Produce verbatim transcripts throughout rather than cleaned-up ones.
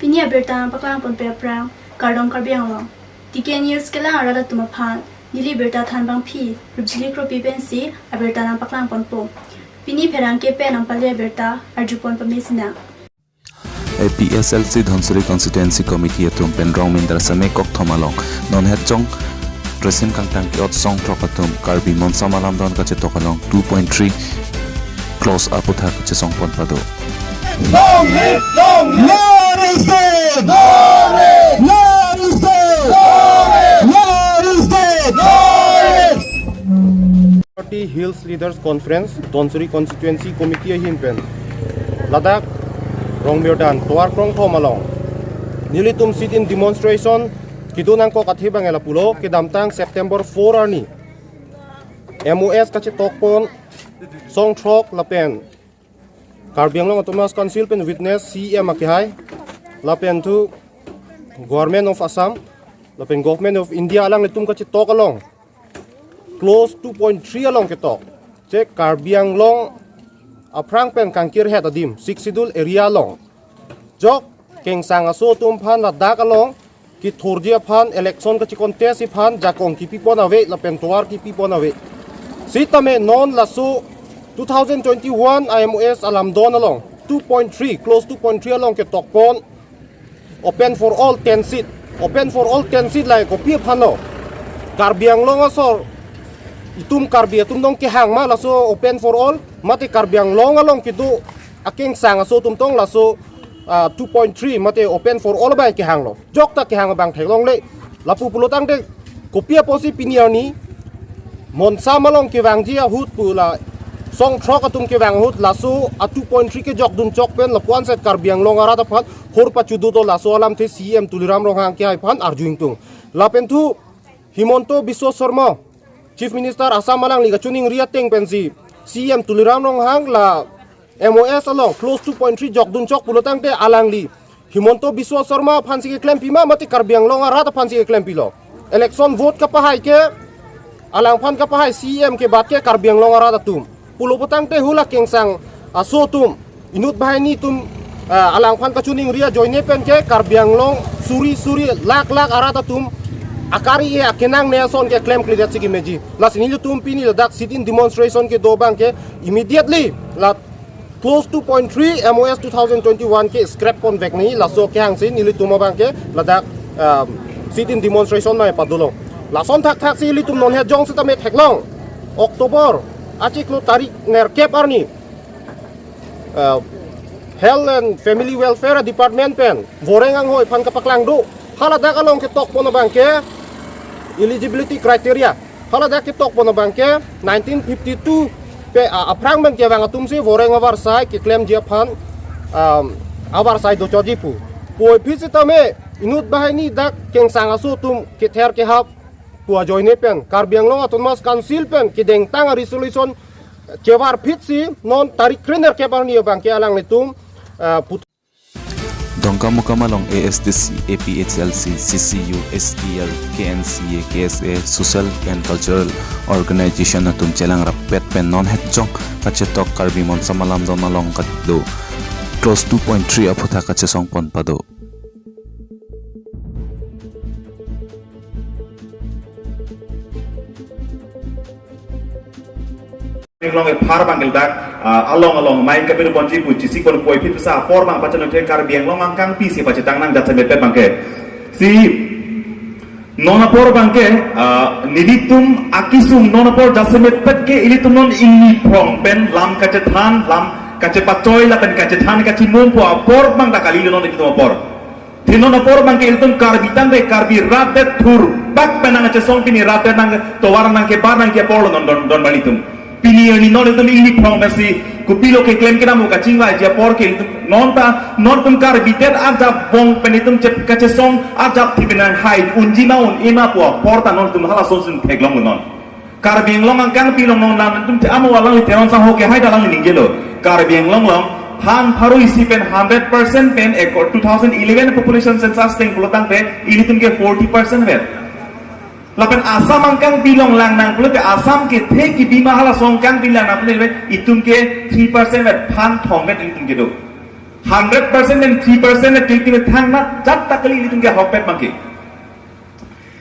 Pini abirta nangpaklang ponpe aphrang, kardom Karbi Anglong. T K News kelang arat atum aphan, neli birta thanbangpi Rupjili Kropi pensi abirta nangpaklang ponpo. Pini pherangke pen nangpale abirta arjupon pame sinang. A P H L C Dhansiri Constituency Committee atum pen Rongmindra Seme Kokthom along non het jong resim kangtang ke-ot song throk atum Karbi Monsam Alamdon kachetok along two point three clause aputhak kachesong pon pado. Long live, long live! Long live! Long live! Long live! Long live! Party Hills Leaders Conference, Dhansiri Constituency Committee ahin pen ladak Rongmirdan tovar krongthom along nelitum sit-in demonstration kedo nangkok athe abang lapulo, kedamtang September four arni M O S kachetok pon song throk lapen Karbi Anglong Autonomous Council pen witness C E M akehai, lapen thu Government of Assam, lapen Government of India alanglitum kachetok along clause two point three along ketok, che Karbi Anglong aphrang pen kangkirhet adim Sixth Schedule area along jok kengsang aso atum aphan ladak along kethurji aphan, election kachecontest aphan jakong kepi pon ave lapen tovar kepi pon ave. Sitame non laso two thousand twenty-one M O S alamdon along two point three, clause two point three along ketok pon open for all ten seat. Open for all ten seat lahai kopi aphanlo? Karbi Anglong asor itum Karbi atum dong kehang ma laso open for all? Mate Karbi Anglong along kedo akengsang aso atum tong laso, ah, two point three mate open for all abang kehanglo? Jokta kehang abang theklongle. Lapu pulo tangte kopi apotsi pini arni Monsam along kevangji ahut pu la song throk atum kevang ahut laso a two point three kejokdun chok pen lapuan set Karbi Anglong arat aphan hor pachudu do, laso alamthe C E M Tuliram Ronghang akehai aphan arju ingtung. Lapen thu Himanta Biswa Sarma, Chief Minister Assam, alangli kachiningri ateng pensi C E M Tuliram Ronghang la M O S along clause two point three jokdun chok pulo tangte alangli Himanta Biswa Sarma aphansi keklempi ma mate Karbi Anglong arat aphansi keklempilo? Election vote kapahai ke, alangphan kapahai C E M ke bat ke Karbi Anglong arat atum. Pulo pulotangte hula kengsang aso atum, inut banghini atum, ah, alangphan kachiningri ajoine pen ke Karbi Anglong suri suri lakh lakh arat atum akari e akenangne ason ke klemkledetsi kemeji. Lasi nelitum pini ladak sit-in demonstration kedo abang ke immediately la clause two point three M O S two thousand twenty-one ke scrap ponvek nangji, laso kehangsi nelitum abang ke ladak, um, sit-in demonstration nangpadolong. Lason thakthaksi ilitum non het jong sitame theklong, October achiklo tarik nerkep arni, uh, Health and Family Welfare Department pen voreng anghoi aphan kapaklang do. Haladak along ketok pon abang ke eligibility criteria. Haladak ketok pon abang ke nineteen fifty-two pe, ah, aphrang pen kevang atumsi voreng avarsai keklemji aphan, um, avarsai dochotji pu. Puvoiphit sitame inut banghini dak kengsang aso atum kether kehap pu ajoine pen Karbi Anglong Autonomous Council pen kedengtang a-resolution kevarphitsi non tarik kre nerkep arni abang ke alanglitum, ah, put- Dongkamukam along A S D C, A P H L C, C C U, S T L, K N C A, K S A, Social and Cultural Organization atum chelang rapet pen non het jong kachetok Karbi Monsam Alamdon along kedo clause two point three aputhak kachesong pon pado. Anglong ephar abang ke ladak, ah, along along main kapiru ponji pu chisi kon puvoiphit sa apor abang pachanothe Karbi Anglong angkangpi si pachetang nang jasemet abang ke. Si non apor abang ke, ah, nelitum akesung non apor jasemet ke ilitum non ingni phrong pen lam kachethan, lam kachepachoi lapen kachethan kachimum pu apor abang ta kali non ilitum apor. Thi non apor abang ke ilitum Karbi tangte Karbi rat det thur bak pen nangkachesong pini rat det nangtovar nangkebar nangji apor lo non don don balitum. Pini arni non ilitum ingni phrong mesi kopilo keklem kedam kachingvaiji apor ke ilitum non ta non tum Karbi det ajap bong pen ilitum chep kachesong ajap thi pen nanghai unji ma un-e ma pu apor ta non tum halason si theklong non. Karbi Anglong angkangpi along non nangtum te amo alangli Teron Sangho kehai ta alangli ningjelo. Karbi Anglong along phan pharo isi pen hundred percent pen ekor two thousand eleven population census ateng pulotangte ilitum ke forty percent vet. Lapen Assam angkangpi along lang nang pulote Assam kethe kebi ma halaso angkangpi lang nang pulote itum ke three percent vet, phan thom vet ilitum kedo. Hundred percent and three percent na kiliting thang na jat ta kali ilitum ke ahokpet abangke.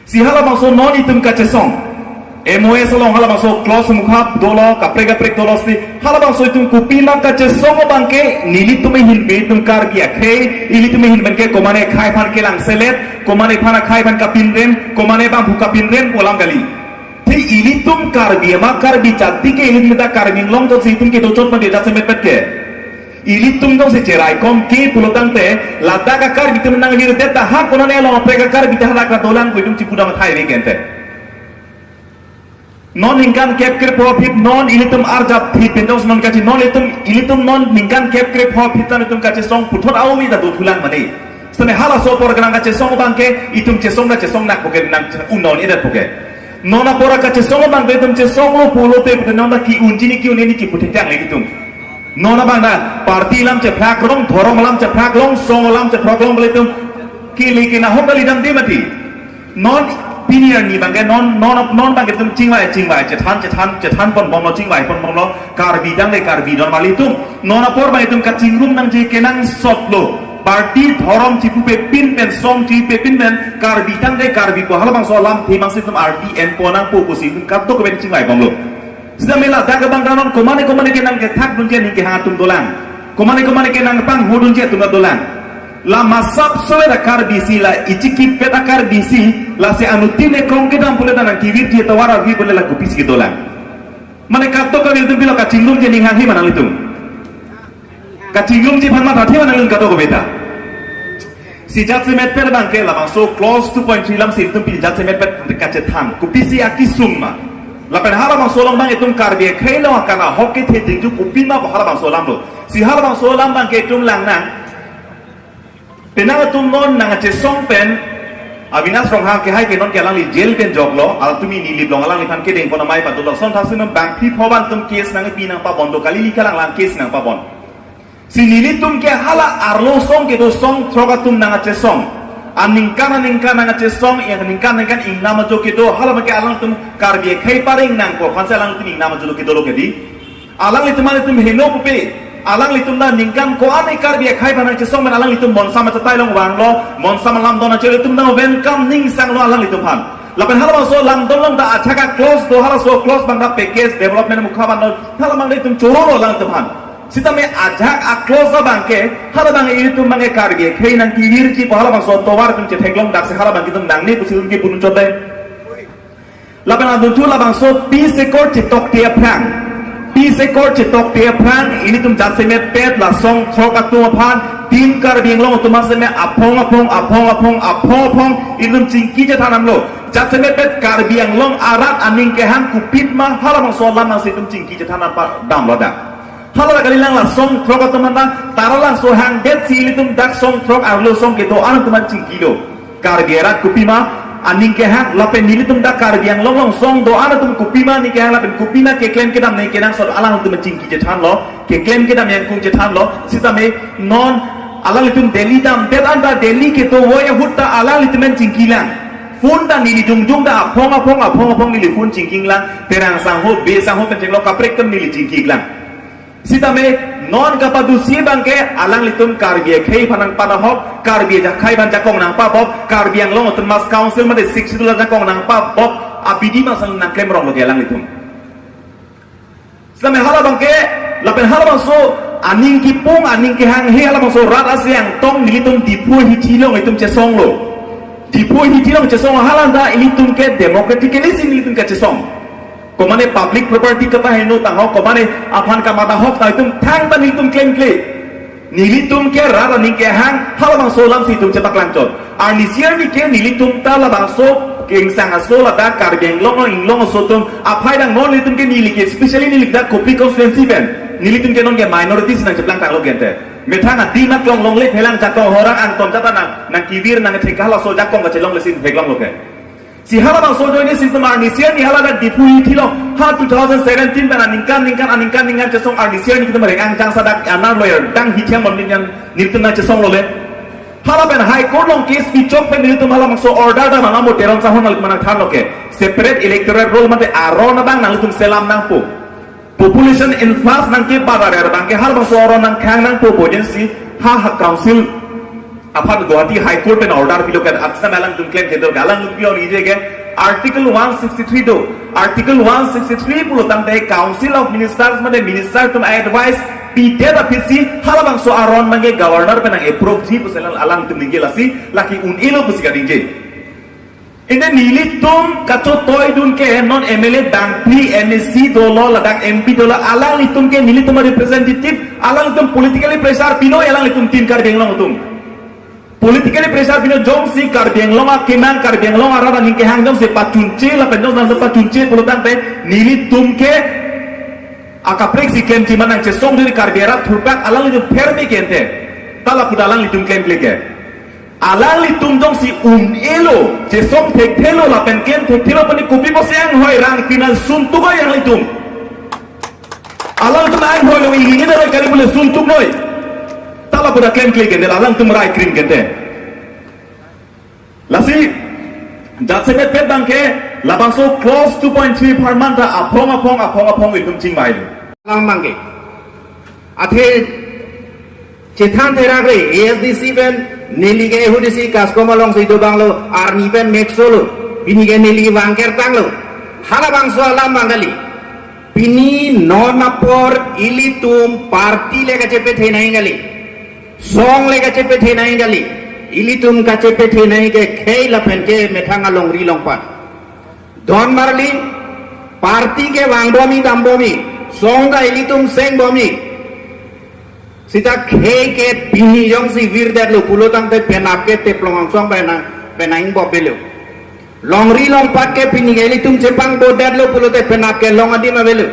Si halabangso non itum kachesong. M O S along halabangso clause mukha dolo, kaprek kaprek dolo si. Halabangso itum kopima kachesong abangke, nelitum ahin pen itum Karbi akhei, ilitum ahin pen ke komane akhei aphan kelang selet, komane aphan akhei aphan kapinrem, komane bangphu kapinrem pu alam kali. Te ilitum Karbi ama Karbi jati ke ilitum ta Karbi Anglong jongsi itum kedo chot mandi jasemet pet ke. Ilitum jongsi cherai kom ke pulo tangte, ladak a Karbi atum nangvirdet ta ha konane along kaprek a Karbi ta hadak dolang ko itum chipudam athai ve kente. Non ningkan kep krepho aphi non ilitum arjap thip pen jongsi non kachi non ilitum, ilitum non ningkan kep krepho aphi ta itum kachesong puthot aumi ta dothulang mane. Sene halaso apor kenang kachesong abangke, itum chesong ta chesong nak poke nang unon edet poke. Non apor kachesong abangke itum chesonglo pulote pute non ta ki-un chini ki-un ni chiputhek tang le itum. Non abang ta party alam chephakrong, dhorom alam chephakrong, song alam chephakrong belitum kili kina hok kali damde mati. Non pini arni abangke non, non, non abangke itum chingvai, chingvai, chethan, chethan, chethan pon bomlo, chingvai pon bomlo, Karbi tangte Karbi don malitum. Non apor abang itum kachingrum nangji kenangsotlo. Party dhorom chipupe pin pen, song chipupe pin pen, Karbi tangte Karbi pu halabangso alam themang si itum R T N pon nangpo pusi itum kadokave chingvai bomlo. Sita mela dak abang ta non komane komane kenang kethak dunji aning kehang atum dolang. Komane komane kenang panghu dunji atum dolang. La masap soe da Karbi si la ichikip pet a Karbi si lasi anuttin ekrong kedam pule ta nangkevirji tovar arvi pule la kopisi kedolang. Mane kadokave itum pilo kachingrumji aning hanghe ma nanglitum. Kachingrumji aphan mathathe ma nanglitum kadokave ta. Si jasemet pet abangke labangso clause two point three alam si itum pini jasemet pet kachethan. Kopisi akesung ma. Lapen halabangso alam abang itum Karbi akhei along akan ahok kethe dingju kopima halabangso alam lo. Si halabangso alam abangke itum langnang. Penang atum non nangchesong pen Avinash Ronghang ke hai ke non ke alangli jail pen joklo, alangtum nilip long alangliphan kedeng pon amei patu lo son thasin bang phi phoban atum case nangpi nangpabon do kali lika lang lang case nangpabon. Si nelitum ke hala arlo song kedo song throk atum nangchesong. Aningkan aningkan nangchesong, aningkan aningkan ingnam ajo kedo hala abangke alangtum Karbi akhei pareng nangpo aphansi alangtum ingnam ajo lo kedo lo kedi. Alanglitum alanglitum heno pupe. Alanglitum ta ningkan ko-an Karbi akhei aphan nangchesong pen alanglitum bonsam achatai along vanglo, bonsam alam don ache ilitum ta welcome ning sanglo alanglitum aphan. Lapen halabangso alam don along ta ajahak a clause do halaso clause abang ta package development mukha abang don hala abang ta itum chorolo alanglitum aphan. Sitame ajahak a clause abangke hala abang ilitum abangke Karbi akhei nangkevirji pu halabangso tovar itum chetheklong daksi hala abang itum nangne pusi itum kepudun chot dei. Lapen adunthu labangso peace accord chetokte aphrang. Peace accord chetokte aphrang, ilitum jasemet pet la song throk atum aphan, Team Karbi Anglong atum aseme aphong aphong, aphong aphong, aphong aphong, ilitum chingki chethan damlo. Jasemet pet Karbi Anglong arat aning kehang kopima halabangso alam nangsi itum chingki chethan damlo dak. Hala kalilang la song throk atum anta, tara langso hangdet si ilitum dak song throk arlo song kedo-an atum an chingkilo. Karbi arat kopima aning kehang lapen nelitum dak Karbi Anglong along song do-an atum kopima aning kehang lapen kopima keklem kedam nangji kenangsot alangtum chingki chethanlo, keklem kedam nangkung chethanlo, sitame non alanglitum Delhi damdet anta Delhi kedo voi ahut ta alanglitum an chingkilang. Phone ta neli jongjong ta aphong aphong aphong aphong neli phone chingkilang, terang sangho, be sangho pen chenglo kaprek atum neli chingkilang. Sitame non kapadusi abangke alanglitum Karbi akhei aphan nangpanahok, Karbi akhei aphan jakong nangpabop, Karbi Anglong Autonomous Council mate Sixth Schedule ajakong nangpabop, abidi masang nangklemrong lo ke alanglitum. Sitame hala abangke, lapen halabangso aning kipung, aning kehanghe halabangso rat asi angtong nelitum Diphu hithi along itum chesonglo. Diphu hithi along chesong hala anta ilitum ke democratically si nelitum kachesong. Komane public property kapaheno tangho, komane aphan kamatha ahok ta itum thangta nelitum klemkle. Nelitum ke rat aning kehang halabangso alam si itum chepaklangchot. Arnisi arni ke nelitum ta labangso kengsang aso ladak Karbi Anglong inglong aso atum aphai dang non nelitum ke neli ke especially neli dak Kopili constituency pen nelitum ke non ke minority si nangcheplang tanglo gente. Methang adim aklong longle phelang jakong horang angton jata nang nangkevir nangthek halaso jakong kachelongle si theklonglo ke. Si halabangso ajoine si itum arnisi arni hala dak Diphu hithi along ha two thousand seventeen pen aningkan ningkan aningkan ningkan chesong arnisi arni itum reng-ang jangsa dak anar lawyer dang hithi amon ningkan nelitum nangchesonglo le. Hala pen High Court along case pichok pen nelitum halabangso order ta mangamo Teron sahon nangli manang thanlo ke. Separate electoral roll mate aron abang nanglitum selam nangpo. Population influx nangkebarar abangke halabangso aron nangkhang nangpo bojensi Ha, ha, council aphan Guwahati High Court pen order pilo ke, apsa alangtum claim kedo ke, alangtum pi or ije ke, Article one sixty-three do. Article one sixty-three pulo tangte Council of Ministers mane minister atum advice pidet aphi si halabangso aron mane governor pen nang approve ji pusi alang, alangtum ningje lasi, lake un-elo pusi kaningje. Ante nelitum kachotoi dun ke non M L A dangpi, M A C dolo, ladak M P dolo, alanglitum ke nelitum representative, alanglitum politically pressure pino alanglitum tin Karbi Anglong atum. Politically pressure pino jongsi Karbi Anglong akemang, Karbi Anglong arat aning kehang jongsi pachunche lapen jongsi pachunche pulo tangte nelitum ke akaprek si klemji ma nang chesong diri Karbi arat thurpak alanglitum pherme ke ante. Ta lapu ta alanglitum klemkle ke. Alanglitum jongsi un-elo, chesong thekthelo lapen klem thekthelo puni kopi pusi anghoi rang final suntuk oi alanglitum. Alangtum anghoi lo ini na kali bule suntuk noi. Ta lapu ta klemkle ke ante, alangtum rai krim ke ante. Lasi, jasemet pet abang ke, labangso clause two point three apharman ta aphong aphong aphong aphong itum chingvai lo. Alam abang ke. Athe, chethan therak re, A S D C pen, neli ke A D C, CASCOM alongsi do abang lo, arni pen mekso lo, pini ke neli vang kertang lo. Halabangso alam abang kali. Pini non apor ilitum party le kachepethe nangji kali. Song le kachepethe nangji kali. Ilitum kachepethe nangji ke khei lapen kemethang alongri longpat. Don marli, party ke vangbomi dambomi, song ta ilitum sengbomi. Sita khei ke pini jongsi virdetlo pulo tangte penap ke teplong angsong penang, penang bobelo. Longri longpat ke pini ke ilitum chepangbodet lo pulote penap ke long adim avelo.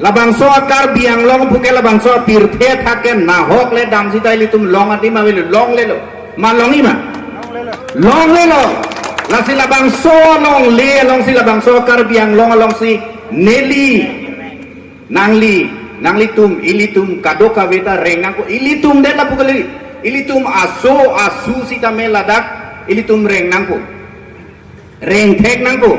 Labangso a-Karbi Anglong pu ke labangso pirthe athak ke nahok le dam sita ilitum long adim avelo, longlelo. Ma longji ma? Longlelo. Lasi labangso longle alongsi labangso Karbi Anglong alongsi neli nangli, nanglitum, ilitum kadokave ta reng nangpo, ilitum det lapu kali, ilitum aso asu sitame ladak ilitum reng nangpo. Rengthek nangpo.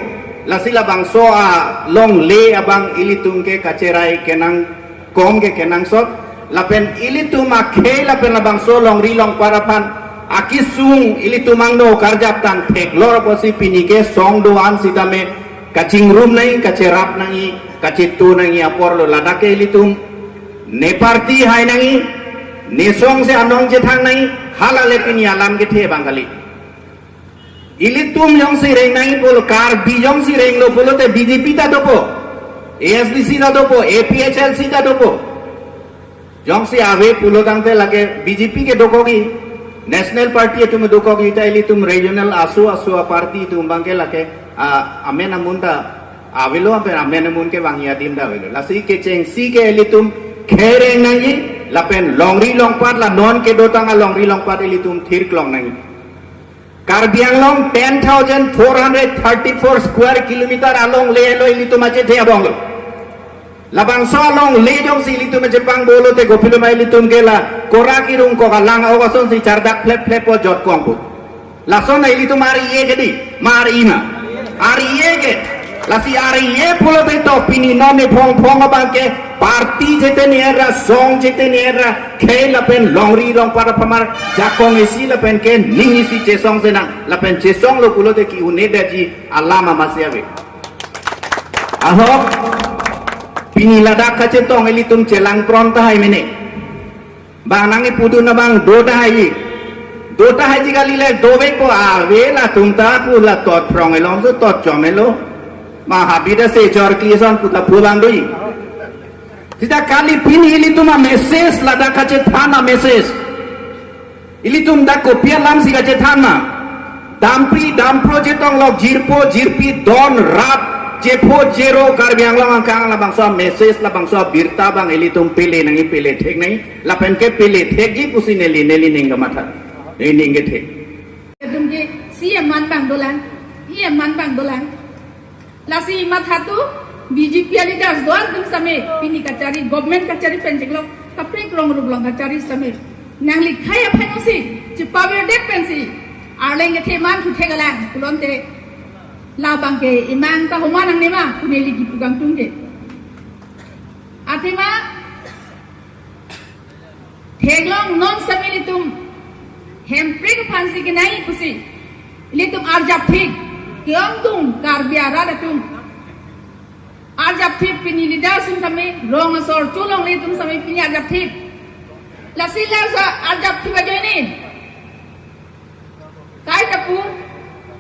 Lasi labangso alongle abang ilitum ke kacherai kenangkok ke kenangsot. Lapen ilitum akhei lapen labangso longri longpat aphan akesung ilitum angno karjap tang theklor apotsi pini ke song do-an sitame kachingrum nangji, kacherap nangji, kachetu nangji apor lo. Ladak ke ilitum ne party hai nangji, ne song si anong chethang nangji, hala le pini alam kethe abang kali. Ilitum jongsi reng nangji pulo, Karbi jongsi renglo pulote B J P ta dopo, A S D C ta dopo, A P H L C ta dopo. Jongsi ave pulo tangte lake B J P ke dokokji, National Party atum dokokji, ta ilitum regional aso aso a-party atum abang ke lake, a, amen amun ta avelo, amen amen amun ke vangji adim ta avelo. Lasi kechengsi ke ilitum khei reng nangji, lapen longri longpat la non kedotang alongri longpat ilitum thirklong nangji. Karbi Anglong ten thousand four hundred thirty-four square kilometer alongle lo ilitum achethe abang lo. Labangso alongle jongsi ilitum chepangbo lote kopilo ma ilitum ke la korak irung kok alang ok asonsi chardak phlep phlep po jot kongpo. Lason ilitum ar-e ke di, ma ar-e ma. Ar-e ke. Lasi ar-e pulote to pini non ne phong phong abang ke party chete ne ra, song chete ne ra, khei lapen longri longpat apharman jakong isi lapen ke ning isi chesong senang, lapen chesong lo pulote ke-un-e detji alam amatsi ave. Ahok, pini ladak kachetong ilitum chelang pron tahai mene. Bang nangji pudun abang do tahai. Do tahai ji kali le dovekpo, ave latum ta pu la tot phrong elong so tot chom elo. Ma habit ase chor kli ason pu ta pu abang doji. Sita kali pini ilitum a-message ladak kachethan a-message. Ilitum dak kopi alamsi kachethan ma. Dampri dampro chetong lok jirpo jirpi don rat chepho chero Karbi Anglong angkang labangso a-message labangso abirta abang ilitum pele nangji, pele thek nangji, lapen ke pele thekji pusi neli neli ning kamatha. Neli ning kethe. Kedung ke C M man bang dolang, E M man bang dolang. Lasi matha tu B J P a-leaders do-an atum sitame, pini kachari, government kachari pen chiklo, kaprek rong rup along kachari sitame. Nangli khei aphan usi, chepavirdet pensi, Arleng kethe man thu thek alang, pulote, labang ke imang ta homan nangne ma, pu neli kipu kangtung ke. Athema, Theklong non sitame ilitum Hemprek aphansi kenai pusi ilitum arjapthip, ke-ongdung Karbi arat atum arjapthip, pini leader atum sitame, rong asor cholongle atum sitame pini arjapthip. Lasi la arjapthip ajoine kaita pu,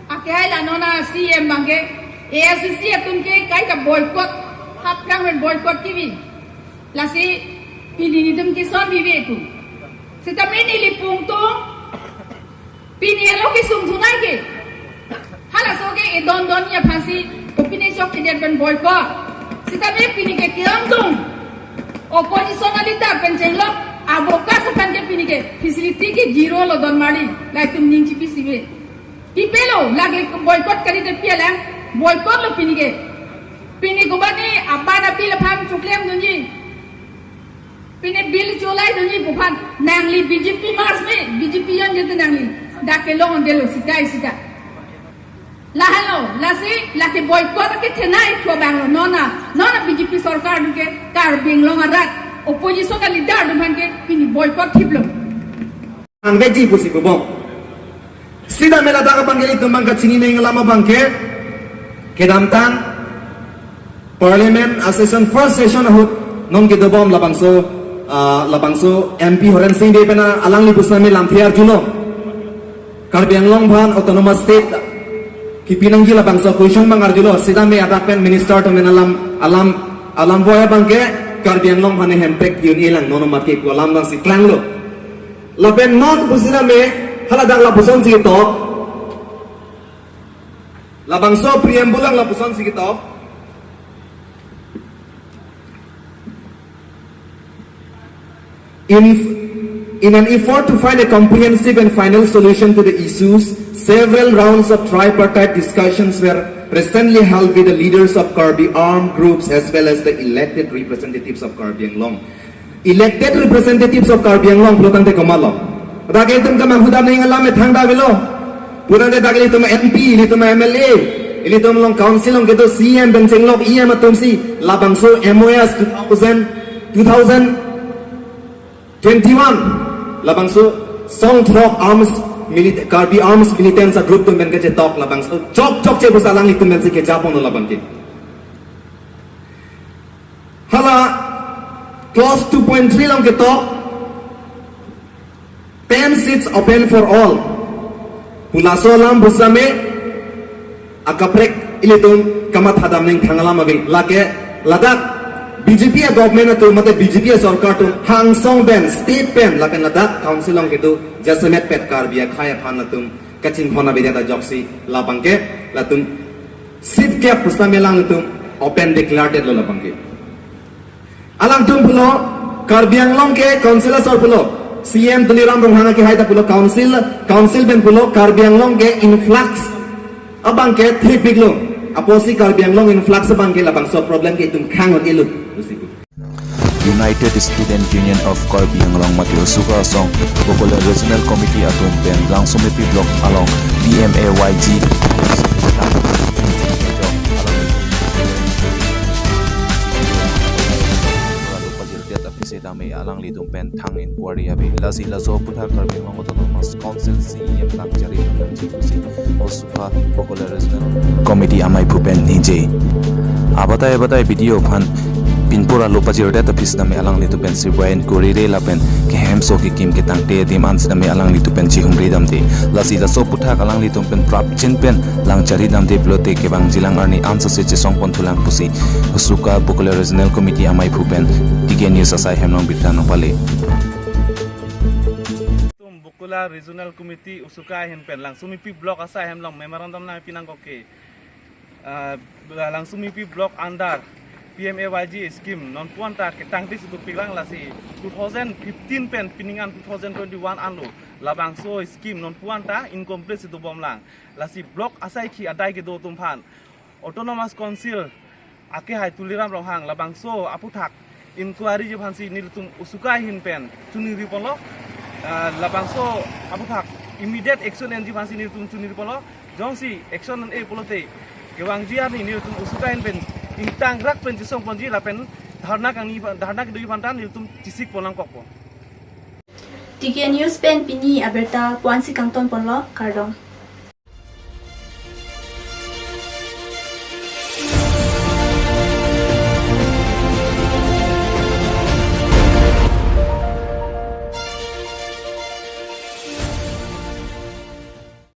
akehai la non a-C M abangke, A I C C atum ke kaita boycott, haprang pen boycott kebi. Lasi pini nelitum kison bibe pu. Sitame neli pu tong, pini alo kesung thunai ke. Halaso ke edon don aphansi, kopine chokchedet pen boycott. Sitame pini ke ke-ongdung opposition a-leader pen chenglok, abo kas aphan ke pini ke facility ke zero lo don mari, la itum ning chipisibe. Kipelo, lake boycott kari de pialang, boycott lo pini ke. Pini kobani aban a-bill aphan choklemdunji. Pini bill cholaidunji pu aphan, nangli B J P mars me, B J P yon jete nangli. Dak kelong ondelo sikai sita. Lahelo, lasi, lake boycott ke thenai ko bang lo, nona, nona B J P sorkar ke Karbi Anglong arat opposition a-leader atum aphan ke pini boycott thiplo. Angveji pusi bubong. Sitame ladak abangke ilitum abang kachinine alam abangke, kedamtang Parliament a-session, first session ahut non kedobom labangso, ah, labangso M P Horen Sing Bey pen alangli pusitame lamthe arjulo. Karbi Anglong aphan Autonomous State kipi nangji labangso question abang arjulo, sitame adak pen minister atum pen alam, alam, alam voi abangke Karbi Anglong aphan Hemprek pi-un-e lang, non amat ke pu alam abangsi klanglo. Lapen non pusitame haladak lapusonsi ketok. Labangso preamble lang lapusonsi ketok. In, in an effort to find a comprehensive and final solution to the issues, several rounds of tripartite discussions were recently held with the leaders of Karbi armed groups as well as the elected representatives of Karbi Anglong. Elected representatives of Karbi Anglong pulo tangte komatlo? Dak itum kemang hudam ning alam methang ta avelo. Pura de dak ilitum M P, ilitum M L A, ilitum along council along kedo C M pen chenglok E M atumsi labangso M O S two thousand, two thousand twenty-one, labangso song throk arms milit-, Karbi arms militants a-group atum pen kechetok labangso chok chokche pusi alanglitum pensi kejapon labangke. Hala clause two point three along ketok, ten seats open for all pu laso alam pusitame akaprek ilitum kamatha dam ning thang alam ave. Lake ladak B J P a-government atum mate B J P a-sorkar atum hangsong pen, state pen lapen ladak council along kedo jasemet pet Karbi akhei aphan latum kachinghon avedet ajoksi labangke latum seat gap pusitame alanglitum open declared lo labangke. Alangtum pulo, Karbi Anglong ke council asor pulo, C M Tuliram Ronghang akehai ta pulo, council, council pen pulo, Karbi Anglong ke influx abangke thepiklo. Apotsi Karbi Anglong influx abangke labangso problem ke itum khang-un-elo. United Student Union of Karbi Anglong mate USUKA asong Bokolia Regional Committee atum pen Langsomepi Block along P M A Y G pajirdet aphi setame alanglitum pen thang inquiry ave. Lasi laso aputhak Karbi Anglong Autonomous Council C E M Langchari Tumnangji pusi USUKA Bokolia Regional Committee amei aphu pen ningje. Abatai abatai B D O aphan pinpur alo pajirdet aphi setame alanglitum pen sirbai inquiry re lapen kehemso kekim ketangte adim an setame alanglitum pen chihumri damde. Lasi laso aputhak alanglitum pen prapjin pen langchari damde pulote kevangjilang arni ansose chesongpon thulang pusi USUKA Bokolia Regional Committee amei aphu pen T K News asai hem along birta nangpale. Tum Bokolia Regional Committee USUKA ahin pen Langsomepi Block asai hem along memorandum nangpi nangkok ke, ah, Langsomepi Block under P M A Y G scheme non pu anta ketangte si dopiklang, lasi two thousand fifteen pen pining an two thousand twenty-one anlo labangso scheme non pu anta incomplete si dobomlang. Lasi block asaikhi adai kedo atum aphan Autonomous Council akehai Tuliram Ronghang labangso aputhak inquiry ji aphansi nelitum USUKA ahin pen choningri ponlo, ah, labangso aputhak immediate action enji aphansi nelitum choningri ponlo. Jongsi action en-e pulote kevangji arni nelitum USUKA ahin pen ingtangrak pen chesongponji lapen dharna kangni, dharna kedoji aphan ta nelitum chesik pon nangkokpo. T K News pen pini abirta pu-ansi kangton ponlo, kardom.